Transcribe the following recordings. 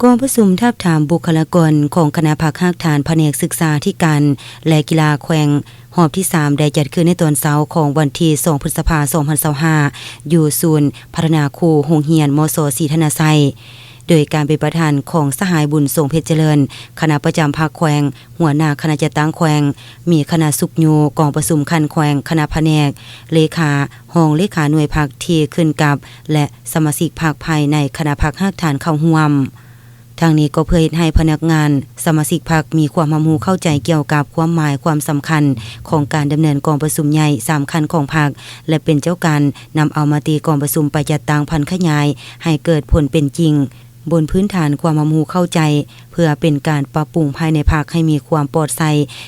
ກອງປະຊຸມທາບທາມບຸກຄະລາກອນຂອງຄະນະພັກຮາກຖານພະແນກສຶກສາທິການ ແລະ ກິລາແຂວງ ຮອບທີສາມ ໄດ້ຈັດຂຶ້ນໃນຕອນເຊົ້າຂອງວັນທີສອງ ພຶດສະພາ ສອງພັນຊາວຫ້າ ຢູ່ສູນພັດທະນາຄູໂຮງຮຽນ ມສ ສີທະນາໄຊ ໂດຍການເປັນປະທານຂອງສະຫາຍ ບຸນສົງ ເພັດຈະເລີນ ຄະນະປະຈຳພັກແຂວງ, ຫົວໜ້າຄະນະຈັດຕັ້ງແຂວງ, ມີຄະນະຊຸກຍູ້ກອງປະຊຸມຂັ້ນແຂວງ, ຄະນະພະແນກ, ເລຂາ, ຮອງເລຂາໜ່ວຍພັກທີ່ຂຶ້ນກັບ ແລະ ສະມາຊິກພັກພາຍໃນຄະນະພັກຮາກຖານເຂົ້າຮ່ວມ. ທັງນີ້ກໍເພື່ອເຮັດໃຫ້ພະນັກງານ, ສະມາຊິກພັກມີຄວາມຮັບຮູ້ເຂົ້າໃຈກ່ຽວກັບຄວາມໝາຍຄວາມສຳຄັນຂອງການດຳເນີນກອງປະຊຸມໃຫຍ່ສາມຂັ້ນຂອງພັກ ແລະ ເປັນເຈົ້າການນຳເອົາມະຕິກອງປະຊຸມໄປຈັດຕັ້ງຜັນຂະຫຍາຍໃຫ້ເກີດຜົນເປັນຈິງ ບົນພື້ນຖານຄວາມຮັບຮູ້ເຂົ້າໃຈ ເພື່ອເປັນການປັບປຸງພາຍໃນພັກໃຫ້ມີຄວາມປອດໃສ,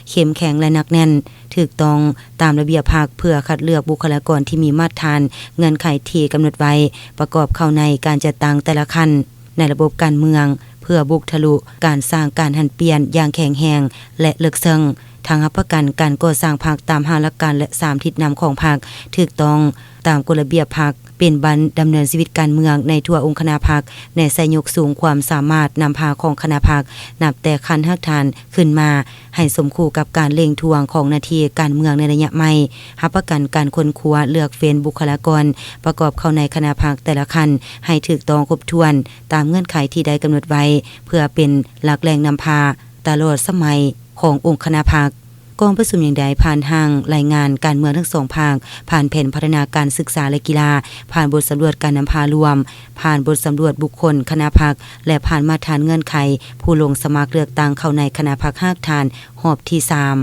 ເຂັ້ມແຂງ ແລະ ໜັກແໜ້ນ, ຖືກຕ້ອງຕາມລະບຽບພັກ ເພື່ອຄັດເລືອກບຸກຄະລາກອນທີ່ມີມາດຖານ, ເງື່ອນໄຂທີ່ກຳນົດໄວ້ ປະກອບເຂົ້າໃນການຈັດຕັ້ງແຕ່ລະຂັ້ນ ໃນລະບົບການເມືອງ ເພື່ອບຸກທະລຸການສ້າງການຫັນປ່ຽນຢ່າງແຂງແຮງ ແລະ ເລິກເຊິ່ງ, ທັງຮັບປະກັນການກໍ່ສ້າງພັກຕາມຫ້າຫຼັກການ ແລະ ສາມທິດນຳຂອງພັກ, ຖືກຕ້ອງຕາມກົດລະບຽບພັກ, ເປັນບັນດຳເນີນຊີວິດການເມືອງໃນທົ່ວອົງຄະນະພັກ, ແນໃສ່ຍົກສູງຄວາມສາມາດນຳພາຂອງຄະນະພັກ ນັບແຕ່ຂັ້ນຮາກຖານຂຶ້ນມາ ໃຫ້ສົມຄູ່ກັບການເລັ່ງທວງຂອງໜ້າທີ່ການເມືອງໃນໄລຍະໃໝ່, ຮັບປະກັນການຄົ້ນຄວ້າເລືອກເຟ້ນບຸກຄະລາກອນປະກອບເຂົ້າໃນຄະນະພັກແຕ່ລະຂັ້ນໃຫ້ຖືກຕ້ອງຄົບຖ້ວນຕາມເງື່ອນໄຂທີ່ໄດ້ກຳນົດໄວ້ ເພື່ອເປັນຫຼັກແຫຼ່ງນຳພາຕະຫຼອດສະໄໝຂອງອົງຄະນະພັກ. ກອງປະຊຸມຍັງໄດ້ຜ່ານຮ່າງລາຍງານການເມືອງທັງສອງພາກ, ຜ່ານແຜນພັດທະນາການສຶກສາ ແລະ ກິລາ, ຜ່ານບົດສຳຫຼວດການນຳພາລວມ, ຜ່ານບົດສຳຫຼວດບຸກຄົນຄະນະພັກ ແລະ ຜ່ານມາດຖານເງື່ອນໄຂຜູ້ລົງສະໝັກເລືອກຕັ້ງເຂົ້າໃນຄະນະພັກຮາກຖານຮອບທີສາມ.